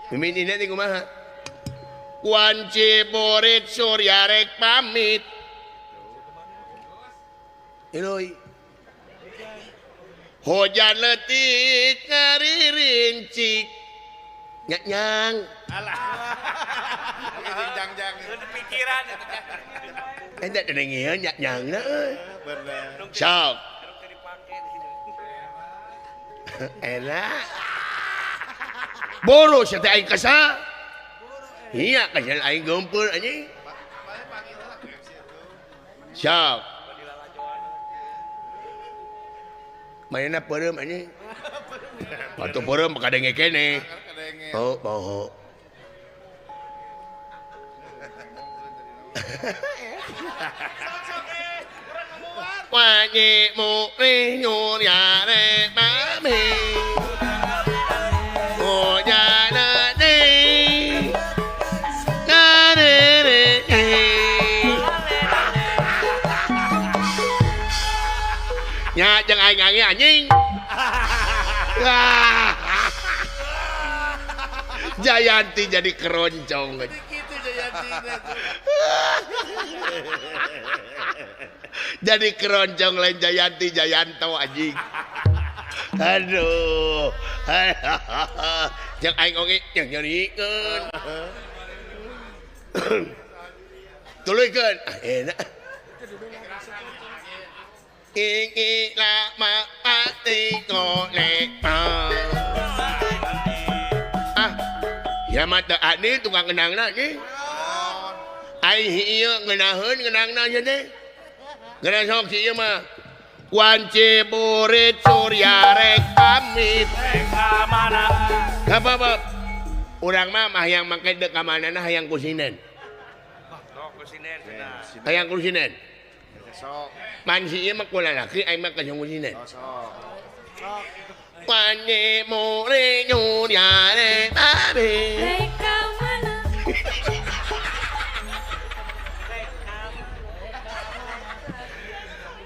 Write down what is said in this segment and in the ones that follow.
Mimitina teh kumaha? Wanci murid surya rek pamit. Iluy. Hujan letik ngaririncik. Nyang. Alah. Jang-jang. Pikiran. Eta teh dengeun nyangna euy. Bener. Sok. Enak. Boro sia teh aing kesal. Iya, kesal aing geumpeur anjing. Sok. Mainna peureum anjing. Batu peureum kadenge keneh. Oh, poho. Wanyi mu nyur yare mami. Oh, na ni. Na re re ni. Nya jeung aing angi anjing. Wah. Jayanti jadi keroncong. Gitu Jayanti. Jadi keroncong lain Jayanti Jayanto anjing. Aduh. Jeung aing oge jeung nyerikeun. Tuluykeun. Ah enak. Iki lama ati golek. Ah, ya mah teu adil tukang ngenangna ge. Aing ieu ngeunaheun ngenangna nya teh. Geura sok si ieu mah. Wanci murid surya rek pamit. Rek ka mana? Ka urang mah hayang make deuk ka manana hayang kusinen. Sok kusinen cenah. Hayang kusinen. Sok. Man si ieu mah ku lalaki aing mah ka kusinen. Sok. Wanci murid surya rek pamit. Rek ka mana?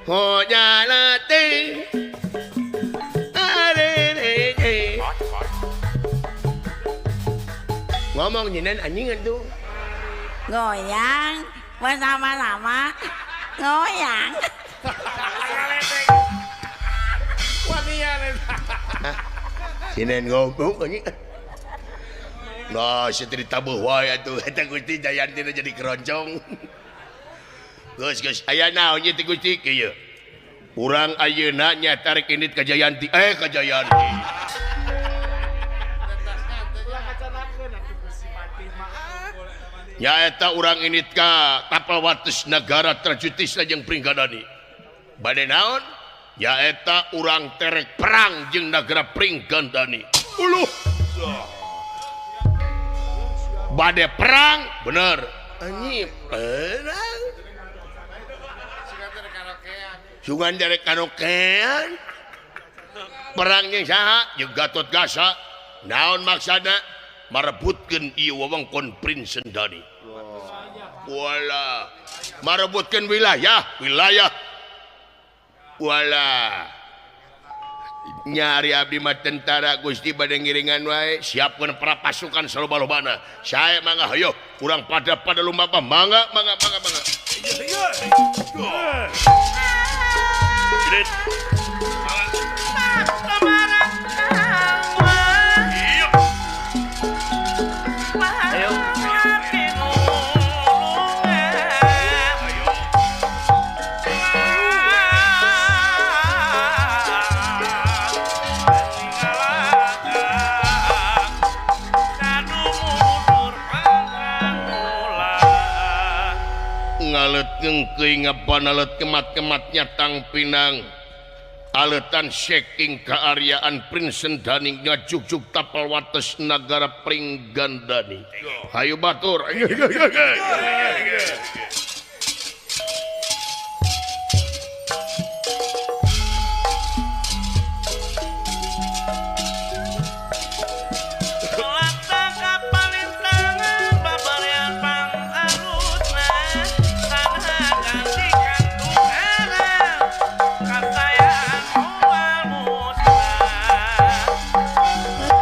Hojalate are. Ngomong nyenan anjing atuh. Goyang bersama-sama. Goyang. Wanian eta. Sinen ngomong anjing. Nah, si ditabuh wae atuh eta Gusti Jayanti jadi keroncong. Geus geus aya naon ieu teh Gusti kieu. Urang ayeuna nya tarik indit ka Jayanti. Ka Jayanti. Nyaeta urang indit ka tapal wates nagara Trajutis jeung Pringgadani. Bade naon? Nyaeta urang terek perang jeung nagara Pringgandani. Uluh. Bade perang bener. Anjing perang. Sungan dari karaokean perang jeung saha jeung Gatot Gasa naon maksana marebutkeun ieu wewengkon Prinsendani. Wala marebutkeun wilayah wilayah wala nyari abdi mah tentara Gusti bade ngiringan wae siapkeun para pasukan saloba-lobana sae mangga hayo urang pada lumba mangga mangga mangga mangga. Ngalet ngapanalet kemat-kematnya tang pinang aletan saking kearyaan Prinsendani ngajugjug tapal wates nagara Pringgandani. Hayu batur.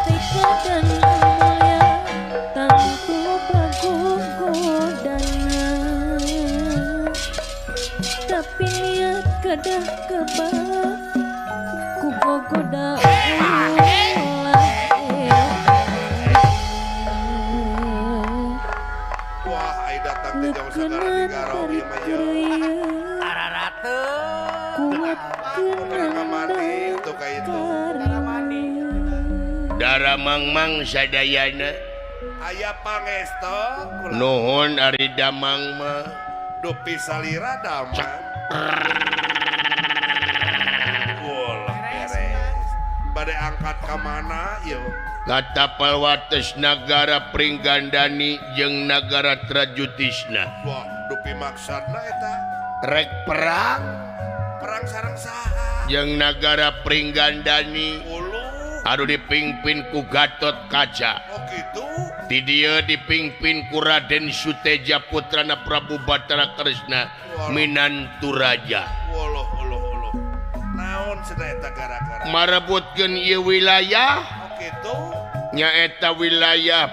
Ketika dan mulia Gadah kebak ku gogoda ulah. Wah, ai datang teh jauh sagara digarong ieu mah ye. Kuat Kamari atuh ka itu. Dara mangmang sadayana Aya pangesto kula. Nuhun ari damang mah. Dupi salira damang. Ulah beres. Bade angkat ka mana ieu? Katapal wates nagara Pringgandani jeung nagara Trajutisna. Wah, dupi maksudna eta Rek perang perang sareng saha? jeung nagara Pringgandani. Uluh. Anu dipingpin ku Gatot Kaca. Oh kitu. Di dieu dipingpin ku Raden Suteja putrana Prabu Batara Kresna minantu raja. Woloh uluh uluh. Naon cenah eta gara-gara? Marebutkeun ieu wilayah. Oh kitu. Nyaeta wilayah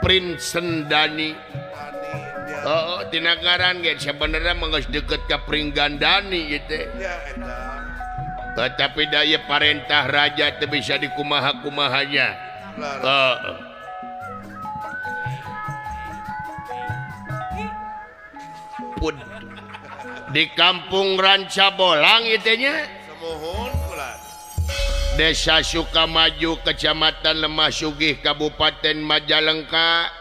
Prinsendani. Tani nya. Oh, tina ngaran ge sabenerna mah geus deukeut ka Pringgandani ieu teh. Ya eta. Tetapi daya parentah raja teu bisa dikumaha-kumahanya. Heeh. Pun di kampung Ranca Bolang ieu teh nya. Semuhun kula. Desa Sukamaju, Kecamatan Lemah Sugih, Kabupaten Majalengka.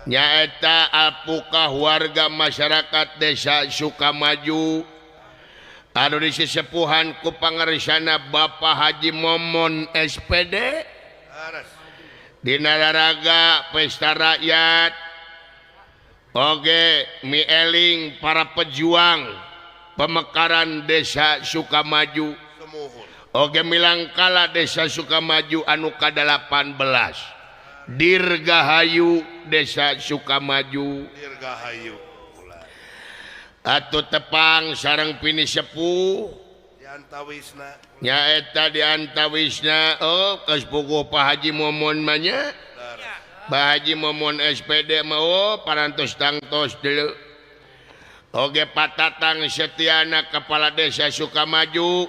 Nyaeta apukah warga masyarakat Desa Sukamaju anu disesepuhan ku pangarsana Bapak Haji Momon SPD dina laraga pesta rakyat oge mieling para pejuang pemekaran Desa Sukamaju oge milangkala Desa Sukamaju anu ka-18 Dirgahayu Desa Sukamaju. Dirgahayu atuh tepang sareng pini sepuh diantawisna nyaeta diantawisna. Oh geus puguh Pak Haji Momon mah nya. Pak Haji Momon SPD mah oh parantos tangtos deuleu. Oge Patatang Setiana Kepala Desa Sukamaju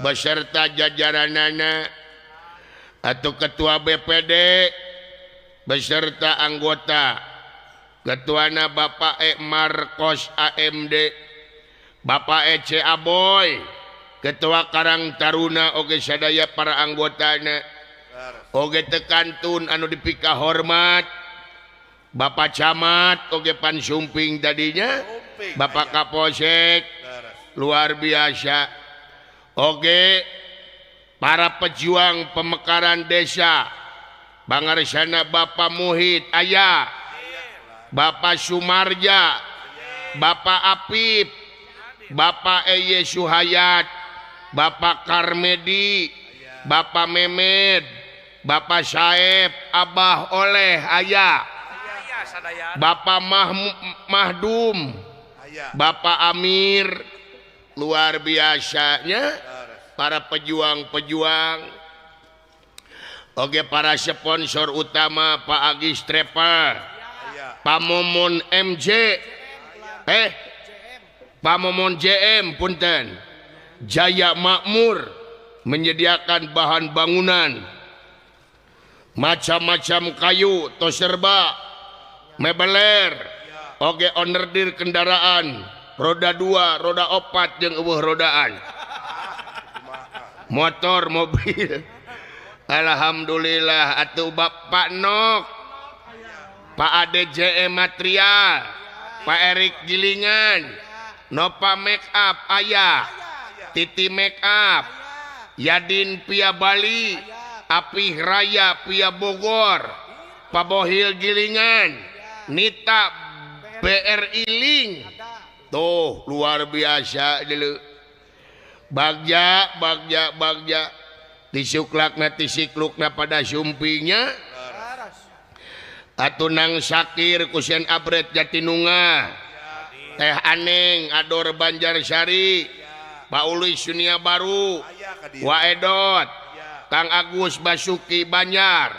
beserta jajaranana atau Ketua BPD beserta anggota. Ketuana Bapak E Marcos AMD, Bapak EC Aboy, Ketua Karang Taruna oge sadaya para anggotana, oge tekantun anu dipika hormat, Bapak Camat oge pansumping tadinya, Bapak Kapolsek luar biasa, oge para pejuang pemekaran desa, Bangarsana Bapak Muhid Ayah, Bapak Sumarja, Bapak Apip, Bapak Eye Suhayat, Bapak Karmedi, Bapak Memed, Bapak Saeb, Abah Oleh Ayah, Bapak Mahdum, Bapak Amir, luar biasanya para pejuang-pejuang. Oke para sponsor utama Pak Agis Travel, Pak Momon MJ, Pak Momon JM punten, Jaya Makmur menyediakan bahan bangunan, macam-macam kayu, toserba, mebeler, oge onerdir kendaraan, roda 2, roda 4 jeung eueuh rodaan, motor, mobil. Alhamdulillah atuh Bapak Nok, Pak ADJM Material, Pak Erik Gilingan, Nova Make Up Ayah, Titi Make Up, Yadin Pia Bali, Apih Raya Pia Bogor, Pak Bohil Gilingan, Nita BRI Link. Tuh luar biasa dulu. Bagja, bagja, bagja. Disuklakna tisiklukna pada sumpingnya. Atuh nang Sakir Kusen Abret Jatinunga, Teh Aneng Ador Banjarsari, Pak Ulis Sunia Baru, Waedot, Kang Agus Basuki Banjar,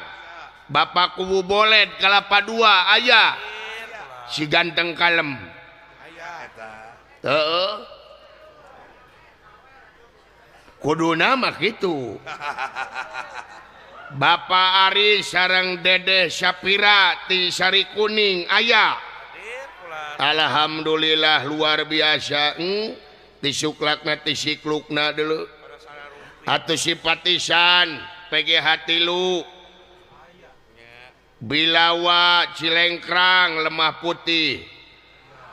Bapak Kubu Boled Kelapa Dua ayah, si ganteng kalem. Heeh. Kuduna mah kitu. Bapak Ari sareng Dedeh Syapira ti Sari Kuning aya. Alhamdulillah luar biasa. Ti suklakna ti siklukna dulu. Atuh simpatisan PGH 3 Bilawa Cilengkrang Lemah Putih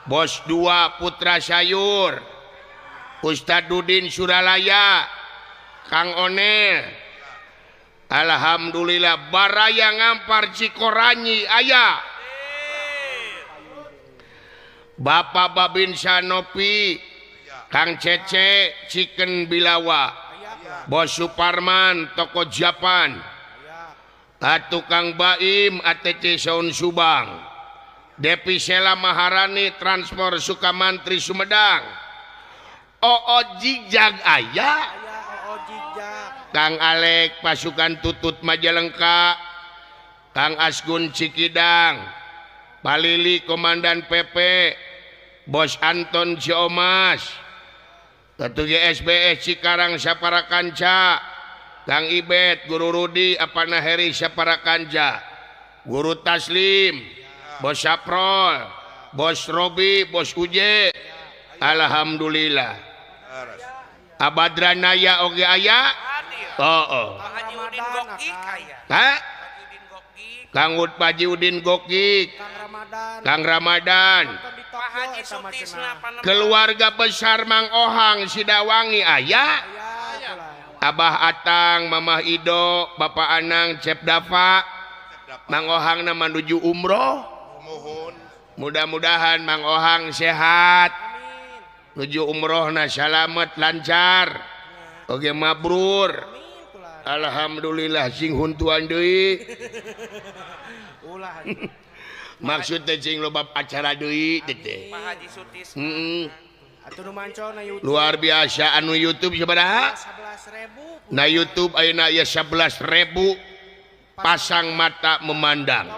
Bos 2 Putra Sayur Ustad Dudin Suralaya Kang Onel. Alhamdulillah baraya Ngampar Cikoranyi aya. Bapak Babin Sanopi Kang Cece Chicken Bilawa Bos Suparman Toko Japan Tukang Baim ATC Sound Subang Depi Sela Maharani Transport Sukamantri Sumedang Oo Jigjag aya. Kang Alek pasukan Tutut Majalengka Kang Asgun Cikidang Palili Komandan PP Bos Anton Ciomas Ketua GSBS Cikarang Saparakanca Kang Ibet Guru Rudi Apana Heri Saparakanca Guru Taslim Bos Saprol Bos Robi Bos Uje. Alhamdulillah. Abadranaya oge aya. Oh. Kang Haji Udin Gokik, Kang Ramadan, keluarga besar Mang Ohang Sidawangi aya. Abah Atang, Mamah Ido, Bapak Anang, Cep Dafa, Mang Ohang na menuju umroh. Mudah-mudahan Mang Ohang sehat, menuju umroh na salamet lancar, oge mabrur. Alhamdulillah sing huntuan deui. Maksudnya sing loba acara deui teh. Luar biasa anu YouTube sabaraha? 11.000. Na YouTube ayeuna aya 11.000 pasang mata memandang.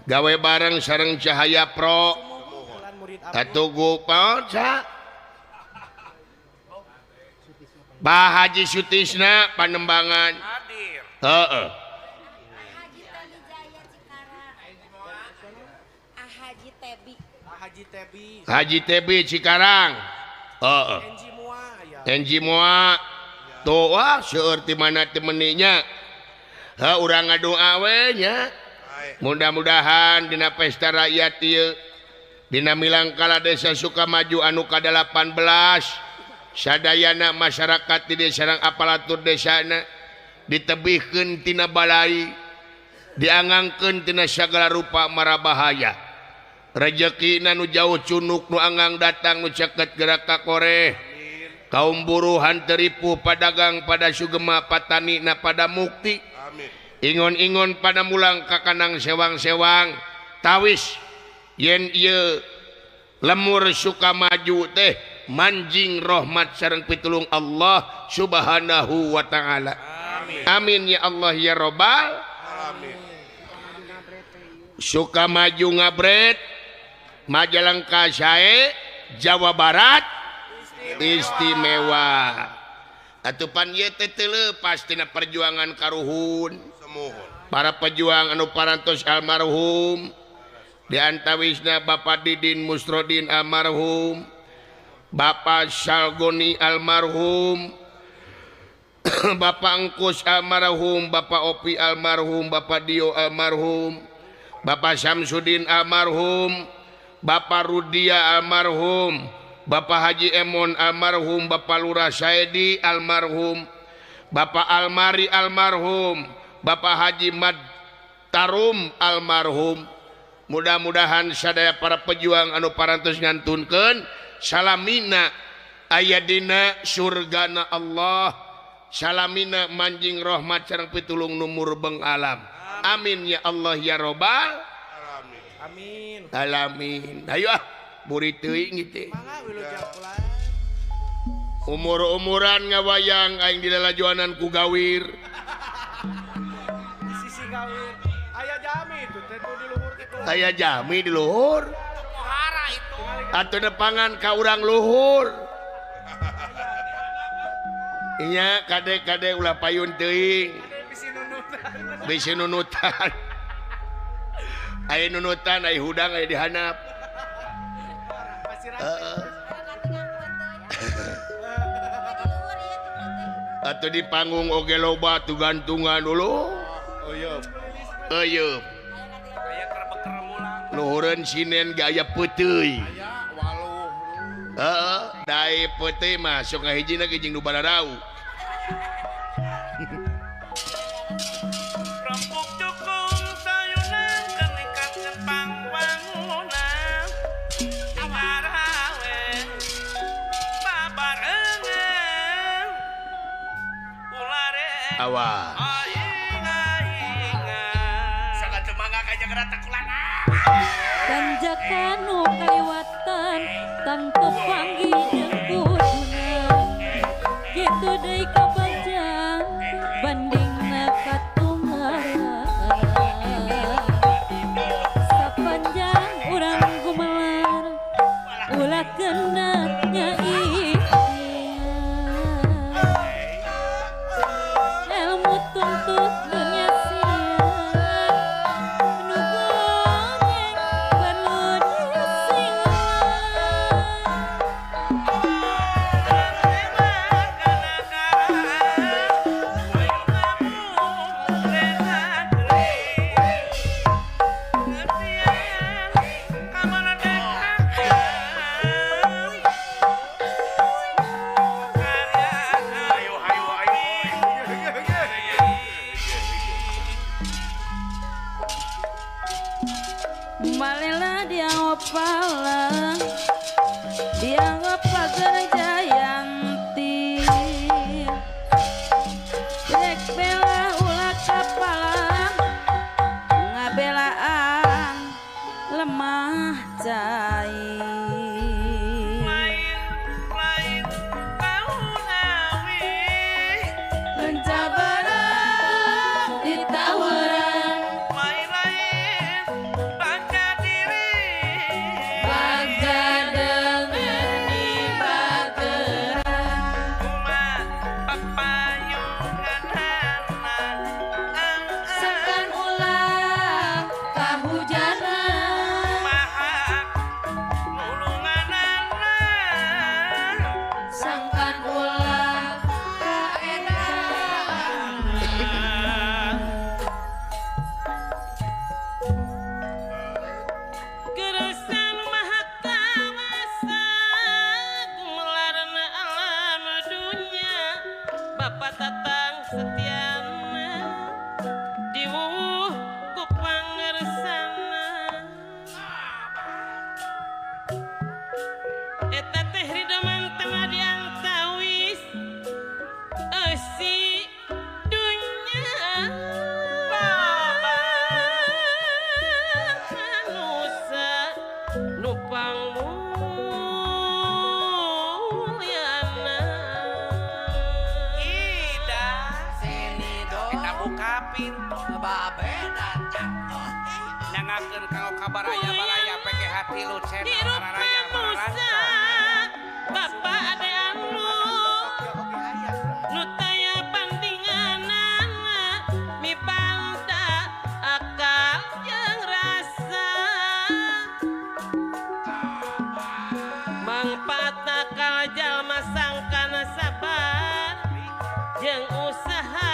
Gawe bareng sareng Cahaya Pro. Atuh paon sa? Pak Haji Sutisna Panembangan. Heeh. Haji Tebi Cikarang. Heeh. Enji Moa. Tuh wah seueur ti mana ti meninya. Heuh urang ngadoa we nya. Mudah-mudahan dina pesta rakyat ieu dina milangkala desa Sukamaju anu ka-18 sadayana masyarakat di desa sareng aparatur desana ditebihkeun tina balai diangangkeun tina sagala rupa marabahaya rejekina nu jauh cunuk nu anggang datang nu caket gerak ka koreh kaum buruh henteu ripuh padagang pada sugema patani na pada mukti ingon-ingon pada mulang ka kanang sewang-sewang tawis yen ieu lemur Sukamaju teh manjing rahmat sareng pitulung Allah Subhanahu wa ta'ala. Amin ya Allah ya robbal alamin. Sukamaju ngabret Majalengka sae Jawa Barat istimewa. Atuh pan ieu teh teu leupas tina perjuangan karuhun para pejuang anu parantos almarhum di antawisna Bapak Didin Musrodin almarhum, Bapak Salgoni almarhum, Bapak Engkus almarhum, Bapak Opi almarhum, Bapak Dio almarhum, Bapak Samsudin almarhum, Bapak Rudia almarhum, Bapak Haji Emon almarhum, Bapak Lurah Saidi almarhum, Bapak Almari almarhum, Bapak Haji Mad Tarum almarhum. Mudah-mudahan sadaya para pejuang anu parantos ngantunkeun salamina aya dina surgana Allah, salamina manjing rahmat sareng pitulung nu murbeng alam. Amin ya Allah ya robbal alamin. Amin. Alamin. Ayo ah buri teuing teh. Umur-umuran ngawayang aing dilalajoanan ku gawir. Di sisi gawir. Aya jami itu teh di luhur teh. Aya jami di luhur. Atuh nepangan ka urang luhur. Nya kade-kade ulah payun teuing. Bisi nunutan. Aya nunutan, aya hudang, aya dihanap. Atau di panggung oge loba tuh gantungan dulu. Eyeup. Luhureun sinen gaya peuteuy. Heeh, dai peuteuy mah sok ngahijina ge jeung nu bararau. Awas. Tanjakan nu kaliwatan tangtep panggih jeung kuduna kitu deui ka Bajang bandingna ka Tunggara sapanjang urang gumelar ulah kena nyai ilmu tuntut dunya siar nu gongeng perlu disingan Balela dia ngopala dia ngopager jayanti rek bela ulah kapala ngabelaan lemah cai Pencabaran ditawaran bagja dengeni bageran sangkan ulah kahujanan sangkan ulah kaedan. Geresan maha kawasa gumelarna alam dunya Bapak Tatang Setiana diwuh ku pangersana eta teh ridho manteng diantawis eusi dunya manusa nu pangmulyana Ida kita buka pintu Babe datang. Nangakeun kanggo kabaraya baraya PGH tilu channel Hirup araraya Musa mararanco. Bapak ade anu nu taya bandinganana mibanda akal jeung rasa mangpaat akal jalma sangkana sabar jeung usaha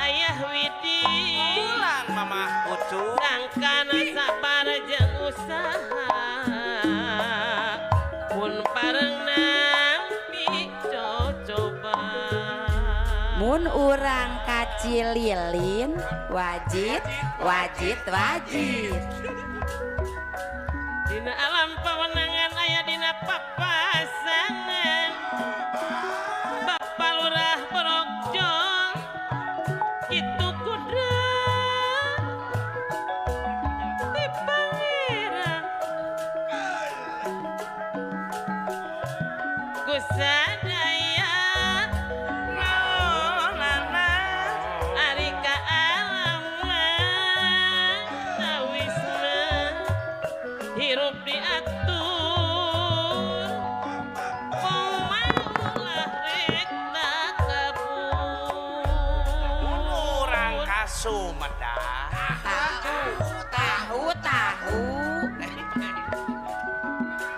ayah widi Pulang mamah ucu. sangkana sabar jeung usaha pun pareng nampi cocoba Mun urang kacililin wajib wajib wajib Dina alam pawenangan aya dina papasangan Bapak Lurah Borokjol kitu kudrat ti pangeran kusadaya naonana ari ka alam tawisna hirup diatur Sumedang. Tahu tahu tahu.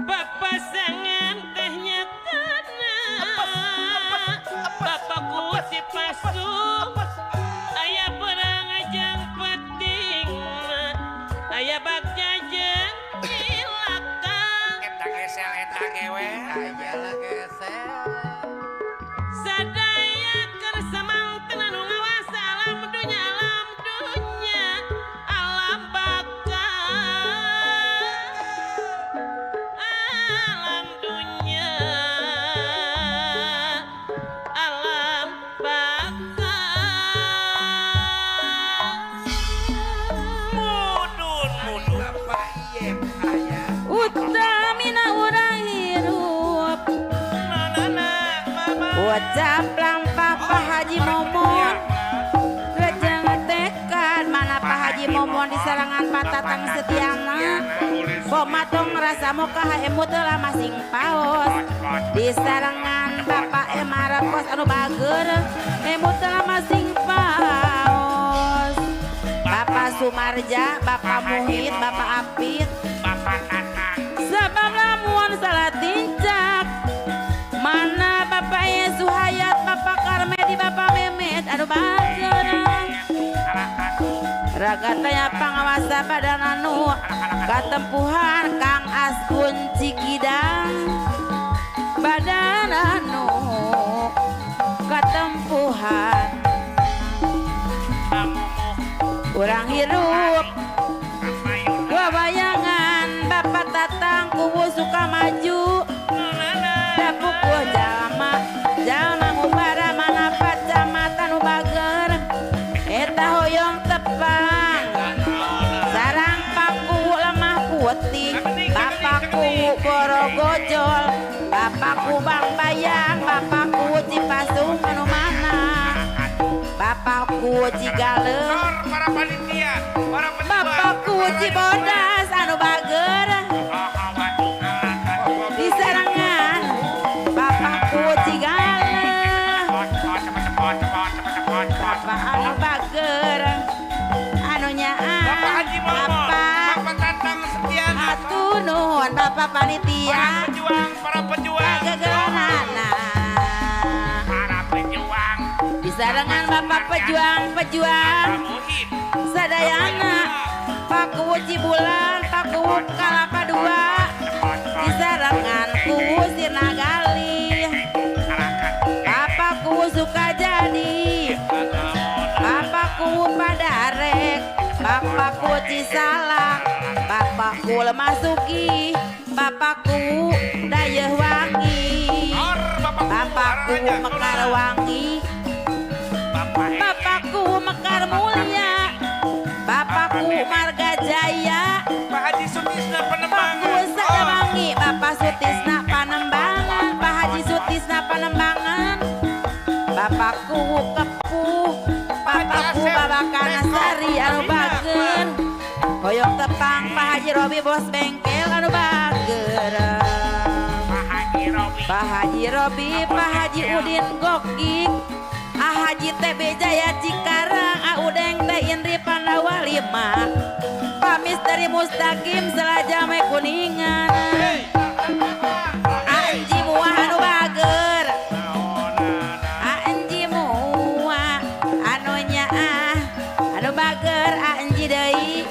Papasangan teh nyatana. Bapakku si pasung. Aya perang ajang penting. Aya bagja jeung cilaka. Eta gesel eta gewe. Aya gesel. Sadaya keur samangten anu ngawasa alam dunya alam dunya alam baka alam dunya alam baka. Mudun mudun. Bapak Iyem aya. Utamina urang hirup. Nanana mama. Ucap lampah Pak Haji Momon. Lejeng tekad mana Pak Haji Momon di sarangan Pak Tatang Setiana. Bomatong rasa moka haemu telah masing paos. Di sarangan Bapak Emarakos anu bager emu telah masing paos. Bapak Sumarja, Bapak Muhit, Bapak Apit. Bapak Tatang. Sebab lamun salah tincak. Mana Bapak Yesu Hayat, Bapak Karmedi, Bapak Mehmet anu bager. Ragatanya pangawasa badan anu katempuhan Kang Askun Cikidang. Badan anu katempuhan urang hirup wawayangan Bapak Tatang kuwu suka maju. Dapukuh jalma jalma ngubara mana pacamatan nu bager. Eta hoyong tepang sarang paku lemah putih. Bapakku borogojol, bapakku Bang Bayang, bapakku Cipasung anu mana, bapakku Cigaleng, para panitia, para pejuang. Bapakku Cibodas anu bager. Di sarangan bapakku Cigaleng, bapak anu bager anu nyaah. Bapak Haji Momon, Bapak Bapak Tatang Setiana. Hatur nuhun Bapak panitia. Para pejuang, para pejuang. Gegeranana. Para pejuang. Di sarangan Bapak pejuang-pejuang Muhit. sadayana. Pakuwu Cibulan, Pakuwu Kalapa Dua. Di sarangan kuwu Sirnagali, Bapakku Sukajadi, Bapakku Padarek, Bapakku Cisalak, Bapakku Lemah Sugi, Bapakku Dayeuh Wangi, Bapakku Mekar Wangi, Bapakku Mekar Mulia, Bapakku Marga Jaya, Pak Haji Sutisna Penembangan. Bapakku Sadawangi, Bapak Sutisna Panembangan, Pak Haji Sutisna Panembangan, Bapakku Kepuh, Bapakku Babakan Sari anu bager. Hoyong tepang Pak Haji Robi bos bengkel anu bager. Pak Haji Robi. Pak Haji Robi, Pak Haji Udin Gokik, Ah Haji TB Jaya Cikarang, Ah Udeng Teh Indri Pandawa 5, Pak Misteri Mustaqim Selajame Kuningan, Anji Muah anu bager, Anji Muah anu nyaah anu bager, Anji deui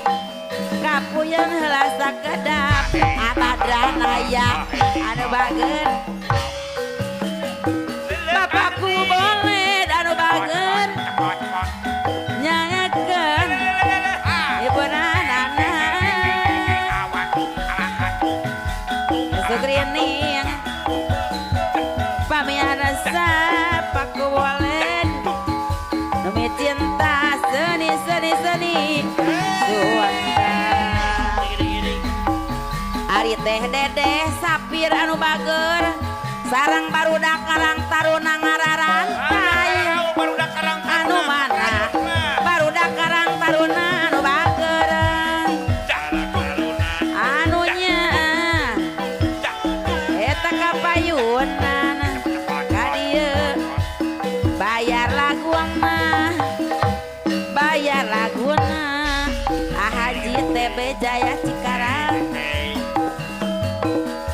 kapuyeun heula sakedap, Abadranaya anu bager. Bapakku boleh anu bager nyangakeun ibu nanana sukrining pamiarsa paku boleh demi cinta seni seni seni suara. Ari teh dedeh sapir anu bager sarang barudak karang taruna ngararantai anu mana barudak karang taruna anu bager anu nyaah eta kapayunan ka dieu bayar lagu mah bayar. Bayar laguna Haji TB Jaya Cikarang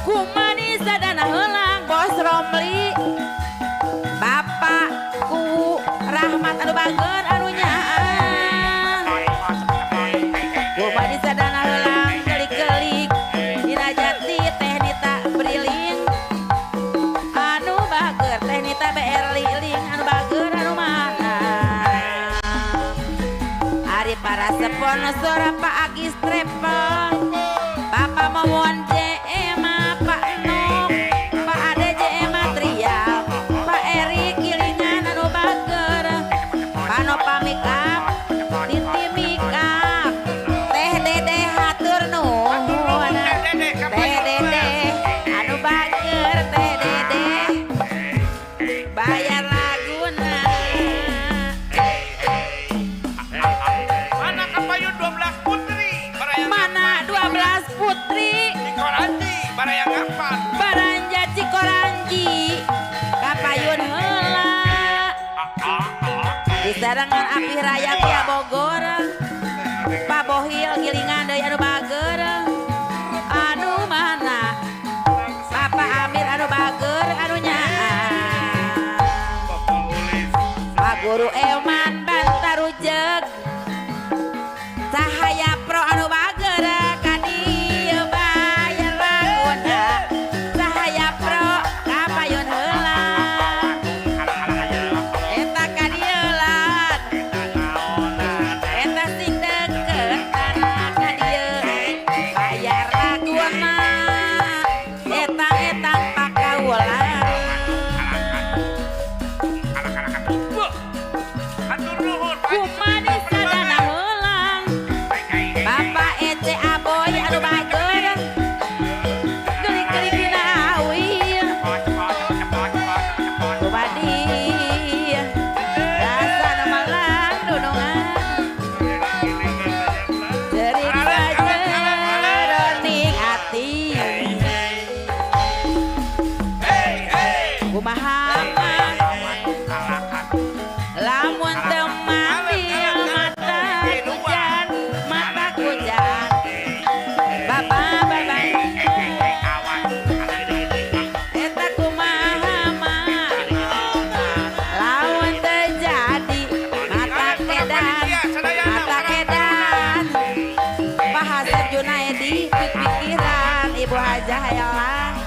Kumani sadana heulang Bos Romli Bapak ku Rahmat anu bager anu nyaah Kumani sadana heulang kelik-kelik Dina Jati Teh Nita Briling anu bager Teh Nita BR Liling anu bager anu mana Ari para sponsor Pak Agis Travel Bapak Momon JM Pak Nok Pak Ade JM Trial Pak Eri Kilingan anu bager Panopa Makeup Titi Makeup Teh Dede hatur nuhun Teh Dede anu bager Teh Dede bayar laguna. Mana kapayun 12 putri baraya Mana 12 putri Cikoranji baraya ngapan Baranja Cikoranji kapayun heula disarengan Api Raya Kia Bogor Pak Bohil gilingan deui anu bager anu mana Bapak Amir anu bager anu nyaah Pak Guru Eman Bantarujeg Cahaya Pro anu bager ka dieu bayar laguna Cahaya Pro kapayun heula eta ka dieu lan eta sing deket ka dieu bayar laguna eta eta pakaulan. Hatur nuhun Pak Haji Kumani sadana heulang Bapak Ece Aboy anu bager gelik-gelik dina awi Kumadi rasana malang dunungan cerik sajeroning ati kumaha mah lamun teu mati mata kujan baba baba eta kumaha mah lamun teu jadi mata kedan Pak Hasep Junaedi pikiran Ibu Hajah hayalah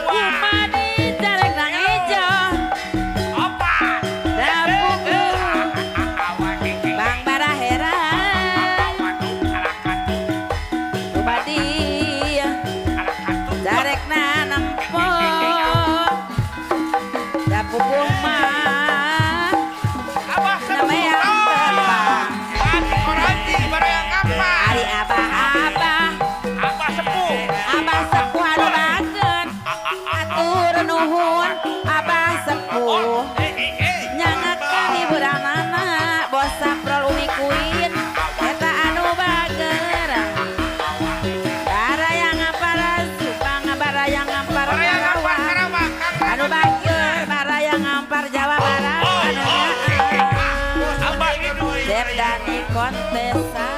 kumani carek nang ijo dapuku Bang Barahera Bupati carek nempo dapuku mah Abah namanya tepang Cikoranji baraya ngapan Ari abah abah Abah sepuh abah sepuh anu bager atur nuhun abah sepuh nyangakeun hiburanana bos saprol Umi Kuin eta anu bager baraya ngampar Subang baraya ngampar Baraya ngampar Karawang Karawang Kang anu bager baraya ngampar Jawa Barat anu nyaah Abah Idui Depdani Kontesa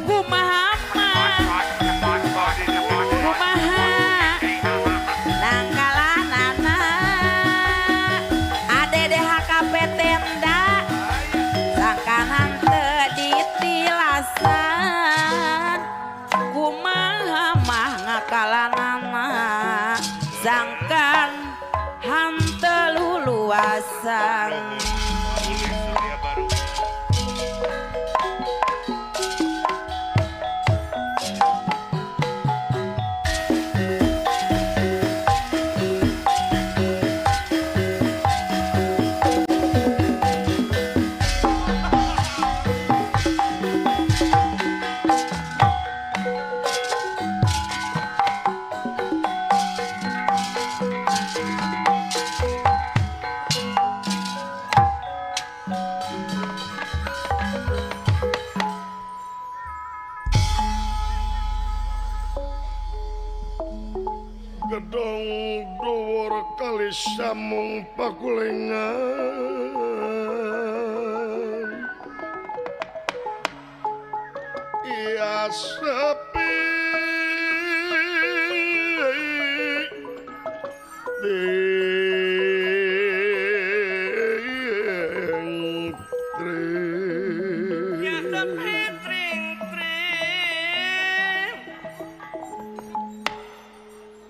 kumaha mah kumaha nangkalanana ADD HKP tenda sangkanan teu ditilasan kumaha mah ngakalanana sangkan hanteu luluasan. Surya Baru. Thank Samung pakulengan iya sepi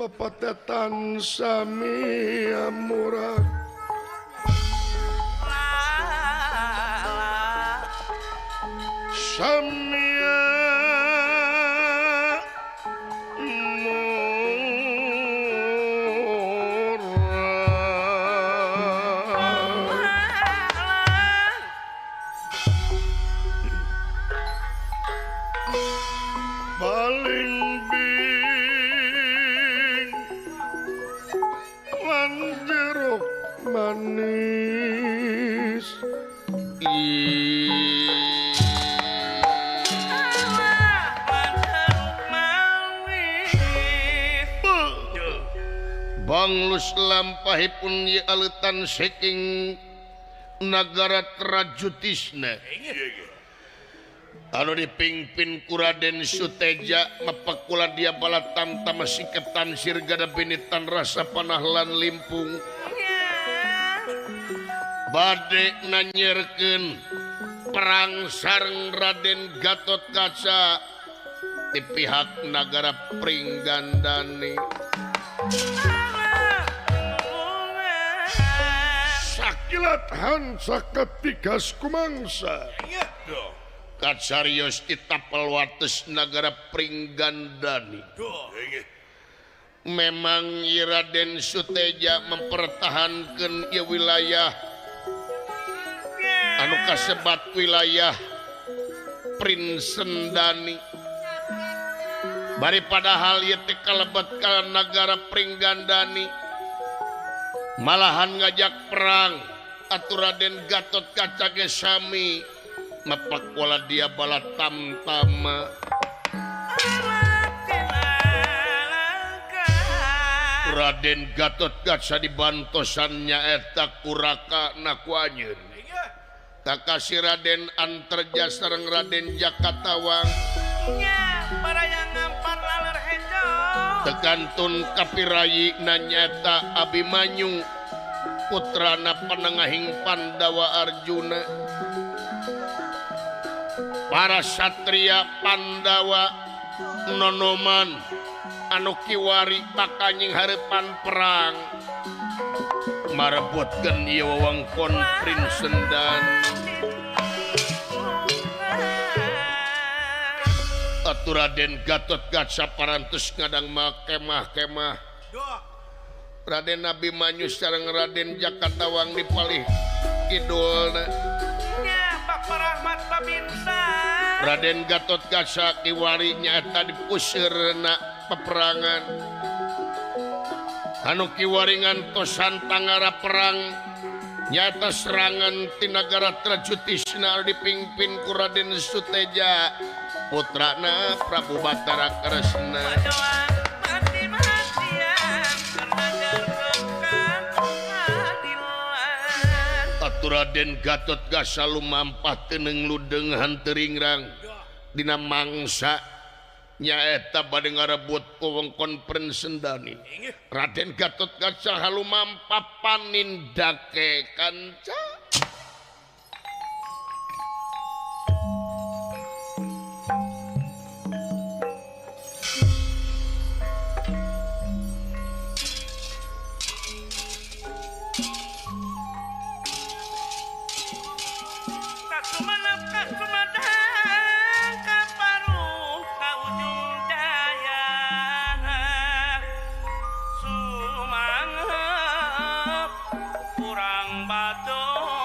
papatetan sami murah samia murah paling jeruk manis Banglus lampahipun ye aleutan saking nagara Trajutisna anu dipingpin ku Raden Suteja mapakula dia balatam tama sikep tansir gada binitan rasa panah lan limpung bade nanyerkeun perang sareng Raden Gatot Kaca di pihak nagara Pringgandani. Sakilat hansa ketigas kumangsa kacarios di tapel wates nagara Pringgandani. Memang Raden Suteja mempertahankan ieu wilayah anu kasebat wilayah Prinsendani. Bari padahal ieu teh kalebet ka nagara Pringgandani malahan ngajak perang atuh Raden Gatot Kaca ge sami mepak wala dia bala tamtama. Raden Gatot Kaca dibantosan nyaeta ku raka na ku anjeun. Kakasih Raden Antarja sareng Raden Jakatawang tekantun kapirayi nanyata Abimanyu putrana panengahing Pandawa Arjuna. Para satria Pandawa nonoman anu kiwari pakanying hareupan perang marebutkeun ieu wewengkon Prinsendan. Atuh Raden Gatot Kaca parantos ngadang kemah-kemah. Raden Abimanyu sareng Raden Jakatawang di palih kidulna. Raden Gatot Kaca kiwari nyaeta dipuseurna peperangan. Anu kiwari ngantosan tangara perang nyaeta serangan ti nagara Trajutisna dipimpin ku Raden Suteja putrana Prabu Batara Kresna. Atuh Raden Gatot Kaca lumampah teuneung ludeng hanteuringrang dina mangsa nyaeta bade ngarebut wewengkon Prinsendani. Raden Gatot Kaca halumampah panindake kanca. Kurang batu.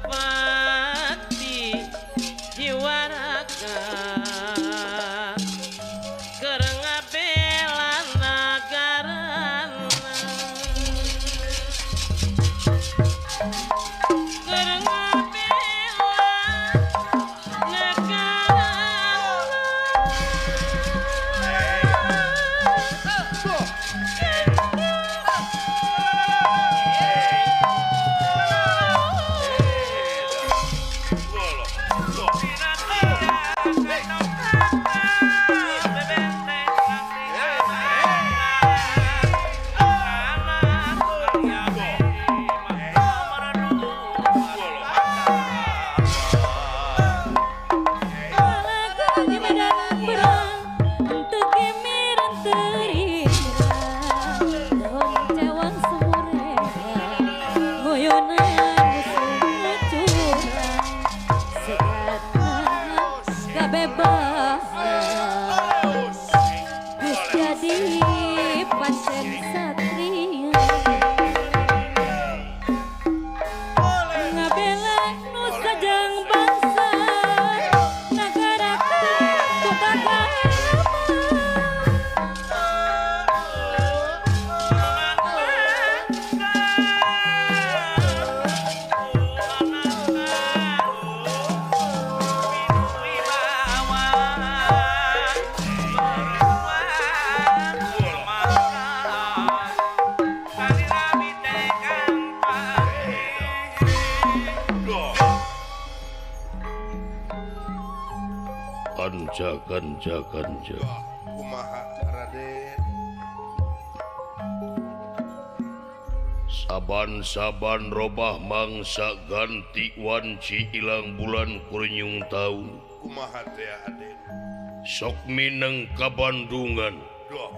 Pati jiwa raga keur ngabela nagarana keur ngabela nagarana. Di medan perang teu gemiran teu cewang sumurena ngoyonan musuh curang segatna kabebasan geus jadi pancen satria ngabela nusa jeung bangsa nagara kota agama. Kanca kanca kanca Kumaha Raden? Saban-saban robah mangsa ganti wanci ilang bulan kurinyung taun. Kumaha teh Raden? Sok mineng ka Bandungan. Duh.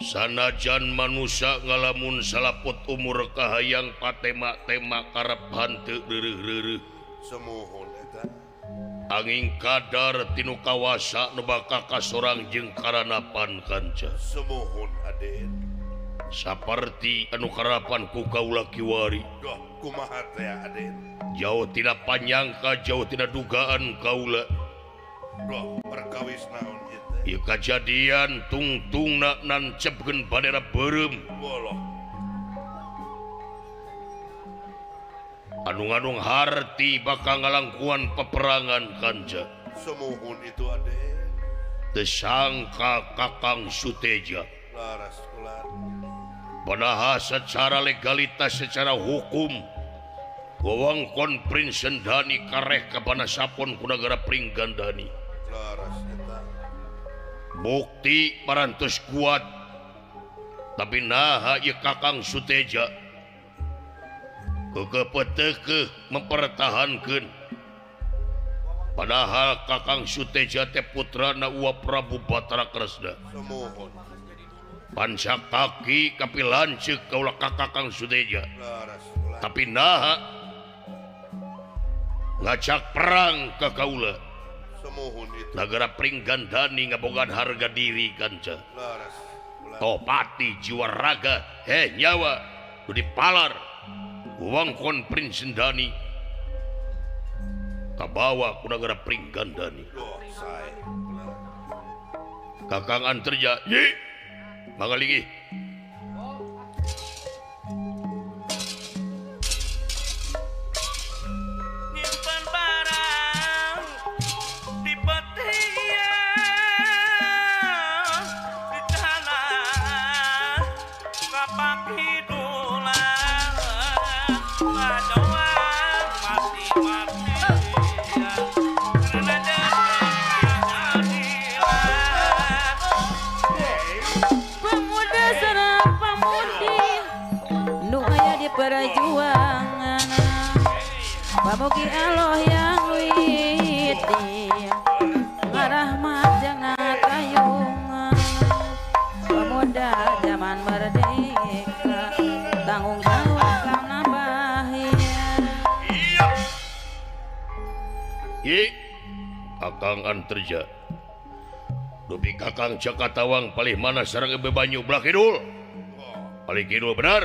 Sanajan manusia ngalamun salaput umur kahayang patema-tema karep hanteu reureuh-reureuh. Semuhun eta. Angin kadar tinu kawasa nu bakal kasorang jeung karanapan kanca. Semuhun Aden. Saparti anu karapan ku kaula kiwari. Duh, kumaha teh Aden? Jauh tina panyangka, jauh tina dugaan kaula. Duh, perkawis naon ieu teh? Ieu kajadian tungtungna nancepkeun bandera beureum. Boloh. Anu ngadung harti bakal ngalangkuan peperangan kanca. Semuhun itu Aden. Teu sangka Kakang Suteja. Laras ular. Padahal secara legalitas, secara hukum, wewengkon Prinsendani kareh ka Banasapon ku nagara Pringgandani. Laras eta. Bukti parantos kuat. Tapi naha ieu Kakang Suteja kekepetekeuh mempertahankeun. Padahal Kakang Suteja teh putrana Uwa Prabu Batara Kresna. Semuhun. Panca kaki kapi lanceuk kaula ka Kakang Suteja. Laras ular. Tapi naha ngajak perang ka kaula. Semuhun itu. Nagara Pringgandani ngabogaan harga diri kanca. Laras ular. Topati jiwa raga heh nyawa nu dipalar wewengkon Prinsendani kabawa ku nagara Pringgandani. Duh, sae. Kakang Anterja, ye mangalingi. Nyimpen barang di petian di tanah kapak hidulan ngadoan mati-matian karena keadilan. Pemuda sareng pamudi nu aya di perjuangan. Pamugi Allah yang widi ngarahmat jeung ngatayungan. Pemuda zaman merdeka tanggung jawab kana bahaya. Ye Kakang Anterja. Dupi Kakang Jakatawang palih mana sareng Ebe Banyu belah kidul. Palih kidul benar.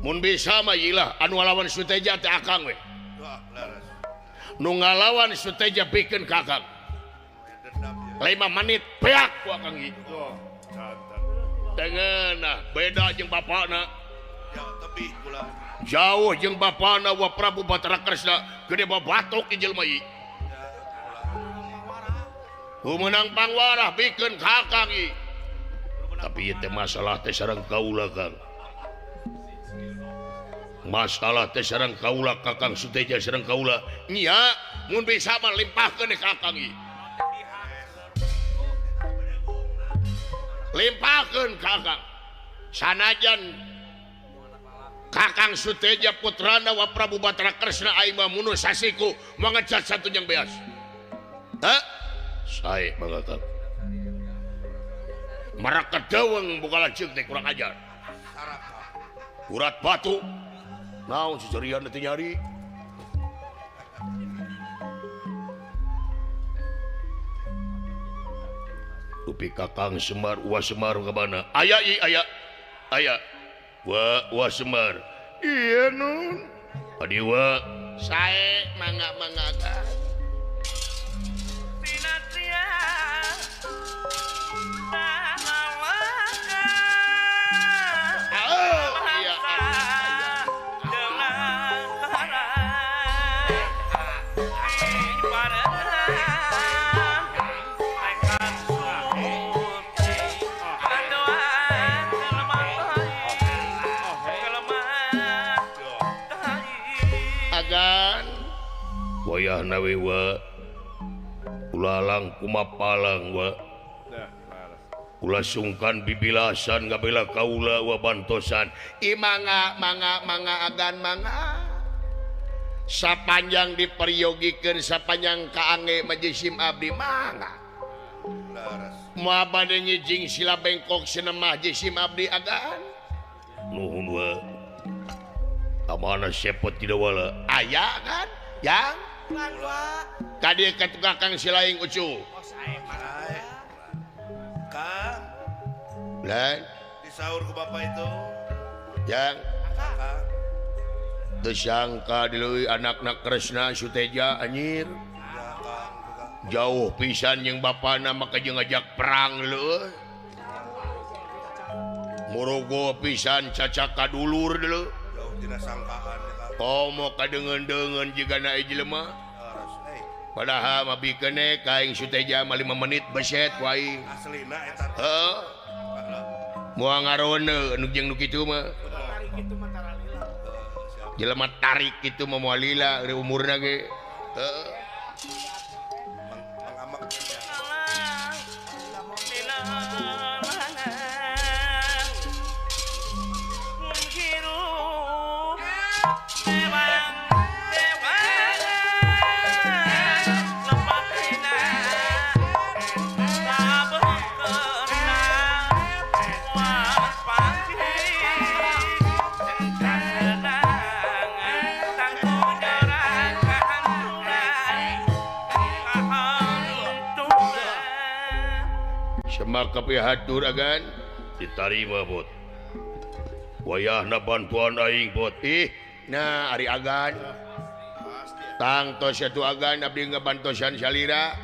Mun bisa mah ilah anu ngalawan Suteja teh akang we. Nu ngalawan Suteja pikeun ka akang. 5 menit peak ku akang ieu. Tengenah beda jeung bapana. Jauh jeung bapana wa Prabu Batara Kresna gede babatok ieu jelema ieu. Kumenang pangwarah pikeun ka akang ieu. Tapi ieu teh masalah teh sareng kaula Kang. Masalah teh sareng kaula Kakang Suteja sareng kaula. Nya mun bisa mah limpahkeun ka akang ieu. Limpahkeun ka akang. Sanajan Kakang Suteja putrana wa Prabu Batara Kresna aing mah munuh sasiku mangecat satu jeung beas. Hah? Sae mangga Kang. Marak kedeweng buka lanceuk teh kurang ajar. Urat batu. Naon si cerian teh nyari. Dupi Kakang Semar Uwa Semar ka mana? Aya ieu aya. Aya. Wa Uwa Semar. Iya nun. Adi wa sae mangga-mangga ka. Wayahna we wa ulalang kumapalang wa ulah sungkan bibilasan ngabela kaula wa bantosan i mangga mangga mangga agan mangga sapanjang diperyogikeun sapanjang kaange majisim abdi mangga moal bade nyijing sila bengkok sinemah jisim abdi agan nuhun wa kamana sepot tidak wala aya kan yang tadi ka Kakang Silaing Ucu. Kang. Lan disaur ku bapak itu. Yang teu sangka dileuy anakna Kresna Suteja anjir. Jauh pisan jeung bapana maka jeung ngajak perang leuh. Murugo pisan cacak kadulur leuh. Jauh tina sangkaan. Komo kadengeun-deungeun jigana jelema. Padahal mah bikeun ka aing Suteja mah 5 menit beset ku aing. Aslina eta. Heuh. Moal ngaroneu anu jeung nu kitu mah. Jelema tarik kitu mah moal lila eueuh umurna ge. Heuh. Maka pihatur agan ditarima bot wayahna bantuan aing bot ih nah ari agan tangtos atuh agan abdi ngabantosan salira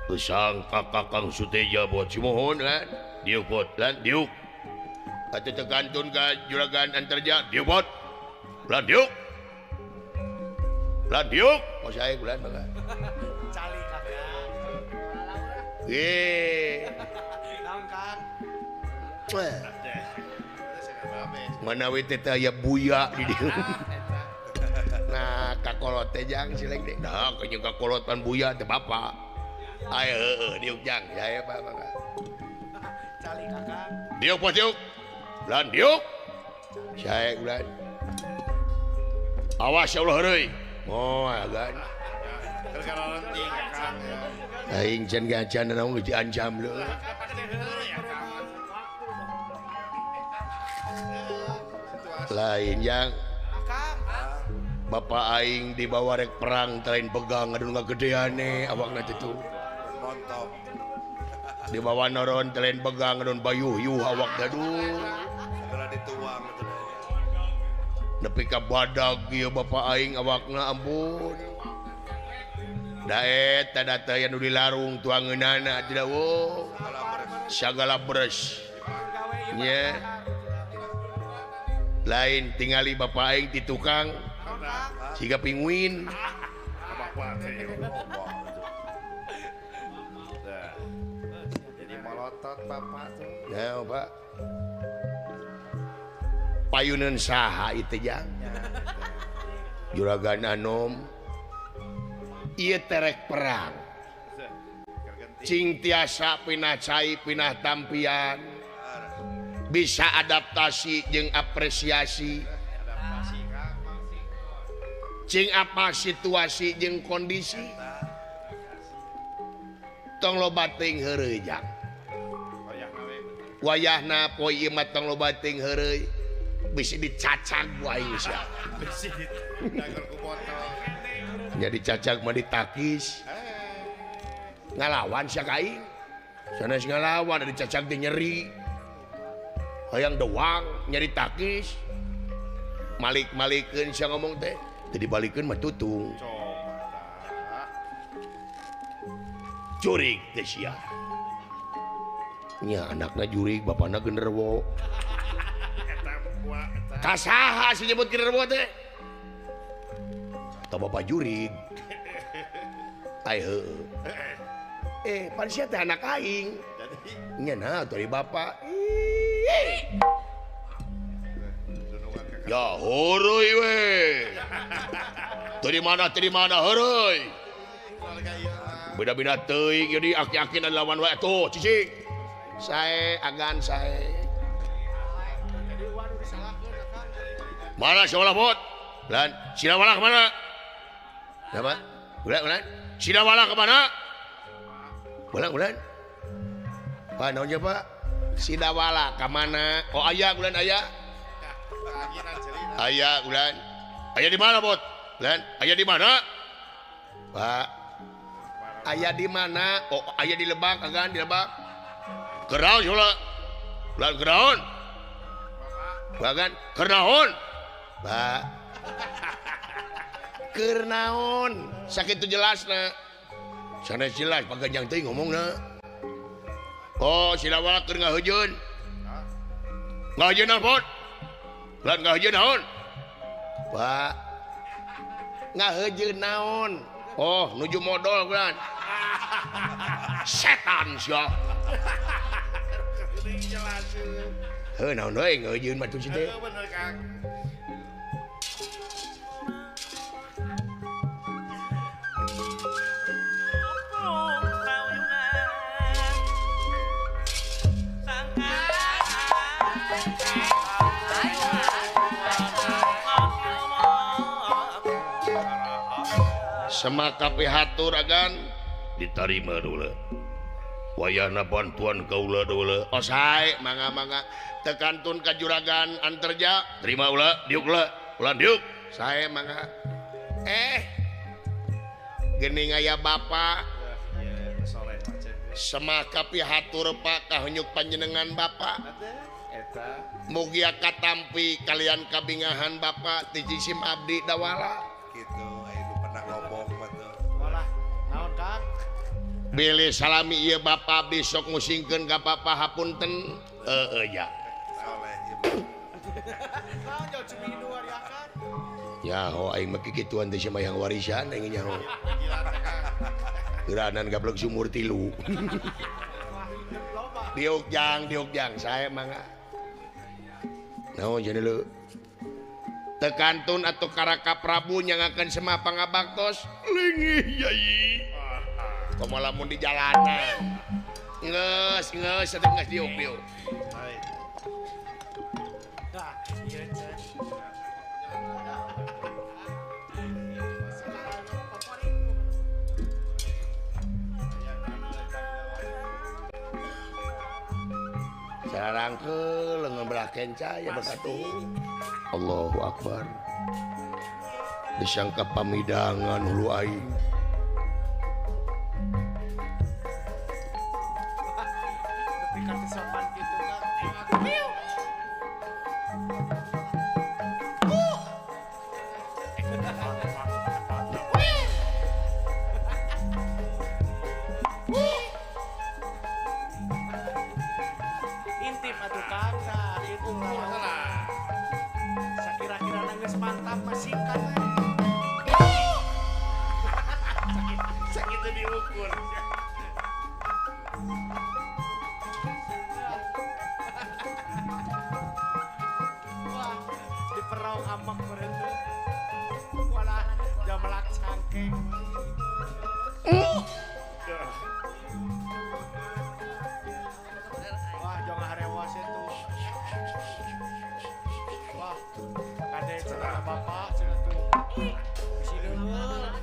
teu sangka Kakang Suteja bot simohon kan diuk bot lan diuk atuh teu kantun ka juragan Antarja diuk bot lan diuk lan diuk kos aing bulan mangga. Manawi teh aya buya di dieu. Nah, kakolot teh jang sileng teh. Nah, jeung kakolotan buya teh bapa. Aya heueuh diuk jang, saya Pak mangga. Cali Kakang. Diuk po diuk. Lan diuk. Sae ulan. Awas ya ulah heureuy. Moal agan. Aing can gacan naon geus diancam leuh. Lain yang Bapak aing dibawa rek perang telain pegang anu ngagedeane awakna teh tuh. Dibawa noron telen begang non bayuh-yuh awak gaduh. Segera dituang nepi ka badag ieu bapa aing awakna ampun. Daet tada teh anu dilarung tuangeunana tidak wo. Sagala beres. Nya. Lain tingali bapa aing di tukang siga pinguin. Jadi molotot bapak tuh. Ya, Pak. Payuneun saha ieu teh jang? Juragan Anom. Ieu terek perang. Cing tiasa pinah cai pinah tampian. Bisa adaptasi jeung apresiasi. Cing apa situasi jeung kondisi. Tong loba teuing heureuy jang. Wayahna poe ieu mah tong loba teuing heureuy. Bisi dicacag ku aing sia. Bisi dagor ku botol. Nya dicacag mah ditakis. Ngalawan sia ka aing. Sanes ngalawan dicacag teh nyeri. Hayang doang nyari takis. Malik-malikeun sia ngomong teh. Teu dibalikeun mah tutung. Jurig teh sia. Nya anakna jurig, bapana genderuwo. Ka saha si nyebut genderuwo teh? Tah bapa jurig. Ai heueuh. Pan sia teh anak aing. Nya nah dari bapa. Ya heureui we. Teu di mana heureui. Beda-beda teuing jadi aki-aki lawan wae tuh cicing. Sae agan sae. Mana si Walabot? Lan, Sidawala kemana? Apa? Ulan, ulan. Sidawala kemana? Ulan, ulan. Pak, naon je, Pak? Sidawala kemana? Oh, aya, ulan aya. Aya, ulan. Aya di mana, Bot? Lan, aya di mana? Pak. Aya di mana? Oh, aya di Lebak, agan di Lebak. Keraun, Sula. Ulan keraun. Bagan kernaon. Pak. Kernaon. Sakitu jelasna. Sanes jelas paganjang teuing ngomongna. Oh, Sidawala keur ngahujeun. Ngahujeun naon, Bot? Lan ngahujeun naon? Pak. Ngahujeun naon? Oh, nuju modal kan. Setan sia. Heuh naon deui ngahujeun mah tuh si teh. Bener, Kang. Semaka pihatur agan ditarima dulu. Wayahna bantuan kaula dulu. Oh sae mangga-mangga tekantun ka juragan Anterja terima ula diuk ula ulah diuk sae mangga. Geuning aya bapa. Semaka pihatur Pak kahunyuk panjenengan bapa. Mugia katampi kalian kabingahan bapa ti jisim abdi Dawala. Kitu aya pernah ngomong mah tuh. Walah, naon Kang? Bilih salami ieu bapa abdi sok musingkeun ka bapa hapunten. Heueuh ya. Naon jauh cumi dua riakan? Nyaho aing mah kikituan teh sia yang warisan aing nyaho. Geuranan gablek sumur tilu. Diuk jang sae mangga. Naon cenah leu? Tekantun atau Karaka Prabu nyangakeun semah pangabaktos lingih yai. Komo lamun di jalanan. Geus geus atuh geus diuk diuk. Sarangkeul leungeun belah kenca ya bekatuh. Allahu Akbar. Disangka pamidangan hulu aing. Mantap masingkat we. Sakitu diukur. Wah, diperong amak berhentu. Walah, jamelak cangkeng. Wah, jangan harewas itu. Wah, kade cenah bapak cenah tuh. Bisi leuweung.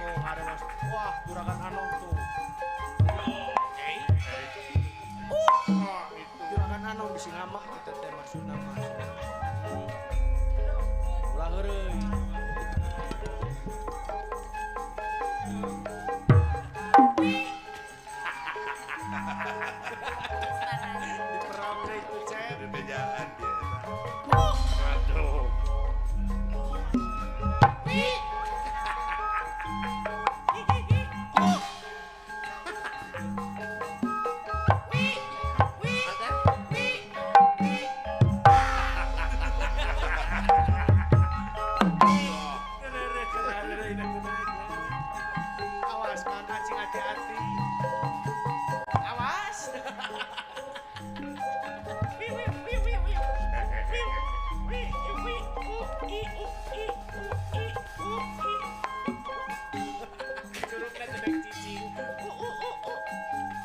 Oh, harewas. Wah, juragan Anom tuh. Juragan Anom bisi ngamah kita teh maksudna mah. Ulah heureuy. Diperang deui tuh, Cep. Bejaan dia. Aduh. Awas, Kang Acing, hati-hati. Awas. Curugna teh cicing. U u u u.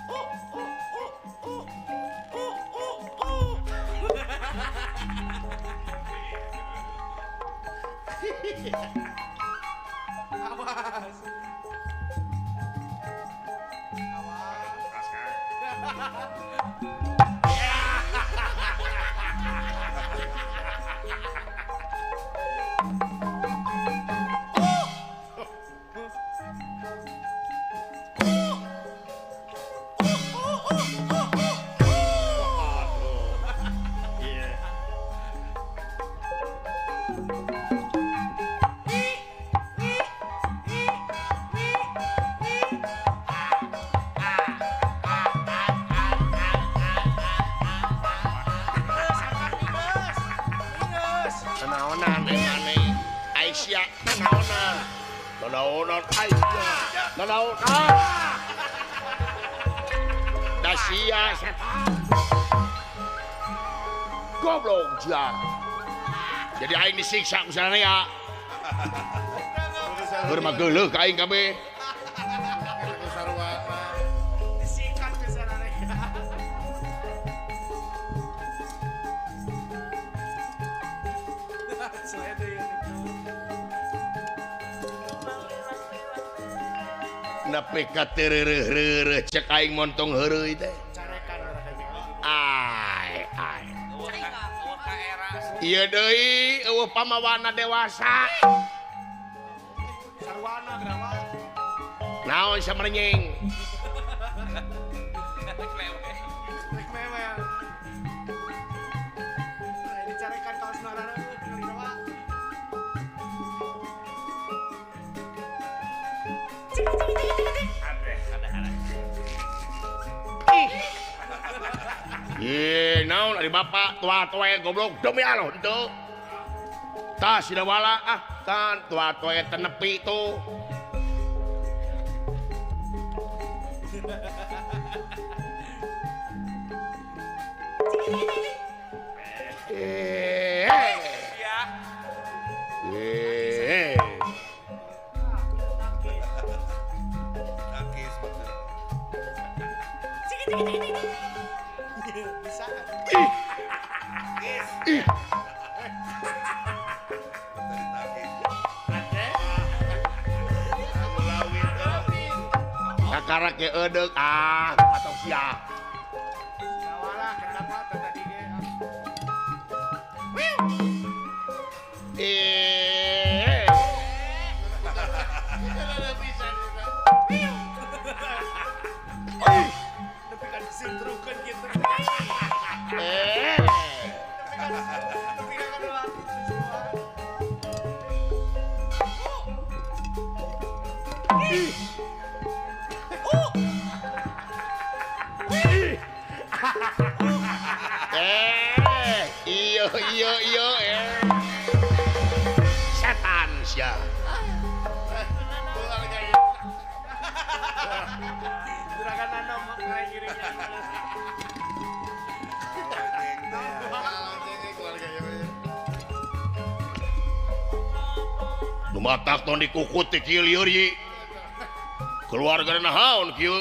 U u u u. U u u. Awas. Awas. Iya. Nanaonan aneh. Aisyah nanaonan. Nanaonan Aisyah. Nanaonan. Dasia setan. Goblok sia. Jadi aing disiksa ku sararea. Keur mah geuleuh ka aing kabeh. Disikat ke sararea. Saya deui itu. Nepi ka teu reureuh-reureuh cek aing montong heureuy teh. Carekan urang teh. Ai ai. Ieu deui eueuh pamawana dewasa. Sarwana geura. Naon samerenying? Rek mewel. Nah, dicarekan kaos narara tinggal geura. Ye, naon ari bapak tua-tua goblok demi Allah henteu. Tah sida wala ah, tan tua-tua teu nepi tuh. Eh. Eh. Takis bener. Bisa. Takis. Takis. Kakara ke edeuk ah, patok sia. Sawala kenapa tadi ge? Eh. Nepi ka disintrukeun kitu. Eh. Nepi ka kadoa kitu semua. Eh, iyo iyo iyo eh. sia. Nu matak tong dikukut teh kieu lieur ye. Keluarga naon kieu?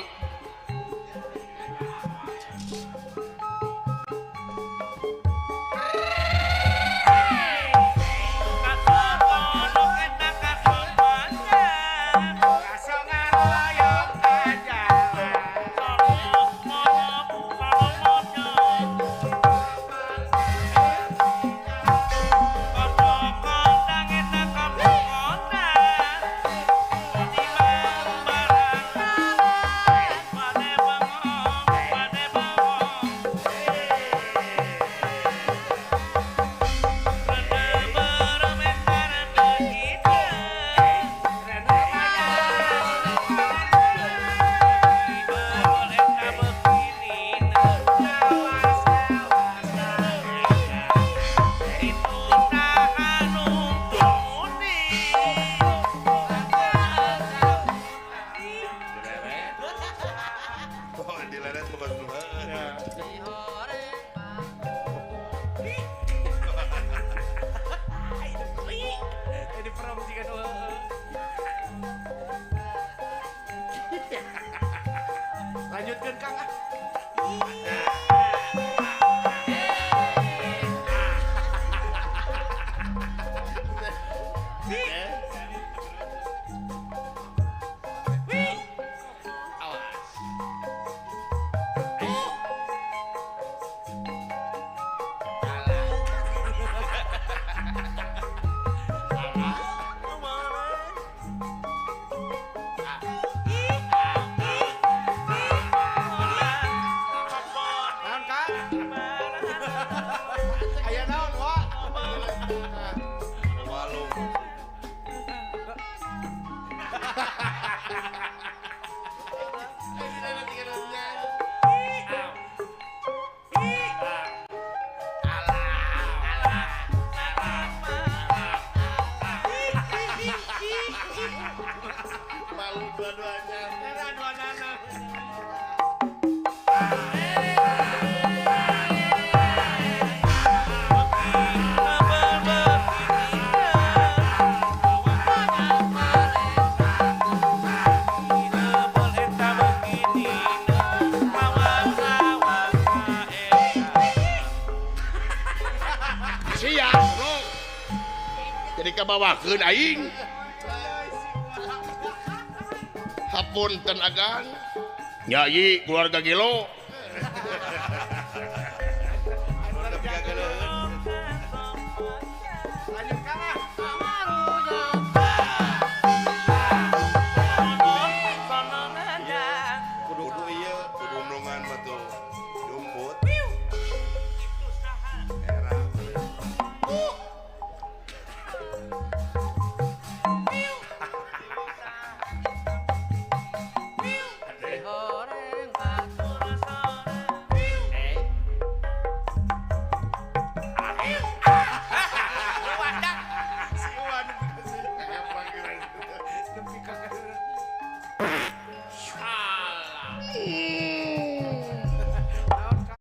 Lanjutkan Kang. Jadi kabawakeun aing. Hapunten agan. Nyai keluarga gelo. Kudu ieu kudu nungan mah tuh jumput. Era.